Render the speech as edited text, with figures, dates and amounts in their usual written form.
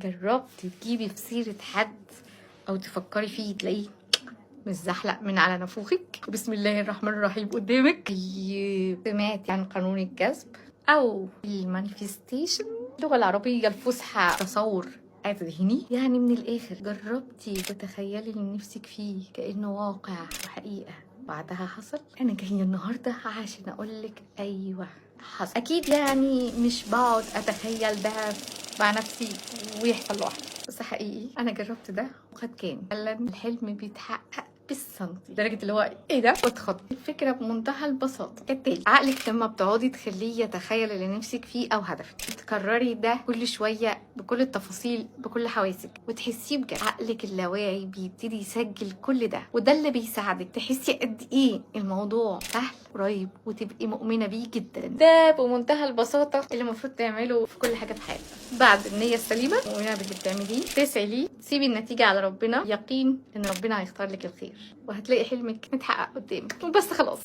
جربتي تجيبي في سيرة حد أو تفكري فيه تلاقيه متزحلق من على نافوخك بسم الله الرحمن الرحيم قدامك؟ طيب، سمعتي عن قانون الجذب أو ال manifestation، اللغة العربية الفصحى تصور الذهني؟ يعني من الآخر، جربتي تتخيلي اللي نفسك فيه كأنه واقع وحقيقة بعدها حصل؟ أنا جاية النهاردة عشان أقولك أيوة حصل. أكيد يعني مش بقعد أتخيل ده مع نفسي ويحصل لوحده، بس حقيقي انا جربت ده وقد كان فعلا الحلم بيتحقق بالسنتي، لدرجة اللي هو ايه ده واتخض. الفكرة بمنتهى البساطة كالتالي: عقلك لما بتقعدي تخليه يتخيل اللي نفسك فيه او هدفك، تكرري ده كل شوية بكل التفاصيل بكل حواسك وتحسيه بجد، عقلك اللاواعي بيبتدي يسجل كل ده، وده اللي بيساعدك تحسي قد ايه الموضوع سهل قريب وتبقي مؤمنة بيه جدا. ده بمنتهى البساطة اللي المفروض تعمله في كل حاجة في حياتك. بعد النية السليمه، مؤمنة باللي بتعمليه، تسعي ليه، تسيبي النتيجة على ربنا، يقين ان ربنا هيختار لك الخير وهتلاقي حلمك متحقق قدامك، وبس خلاص.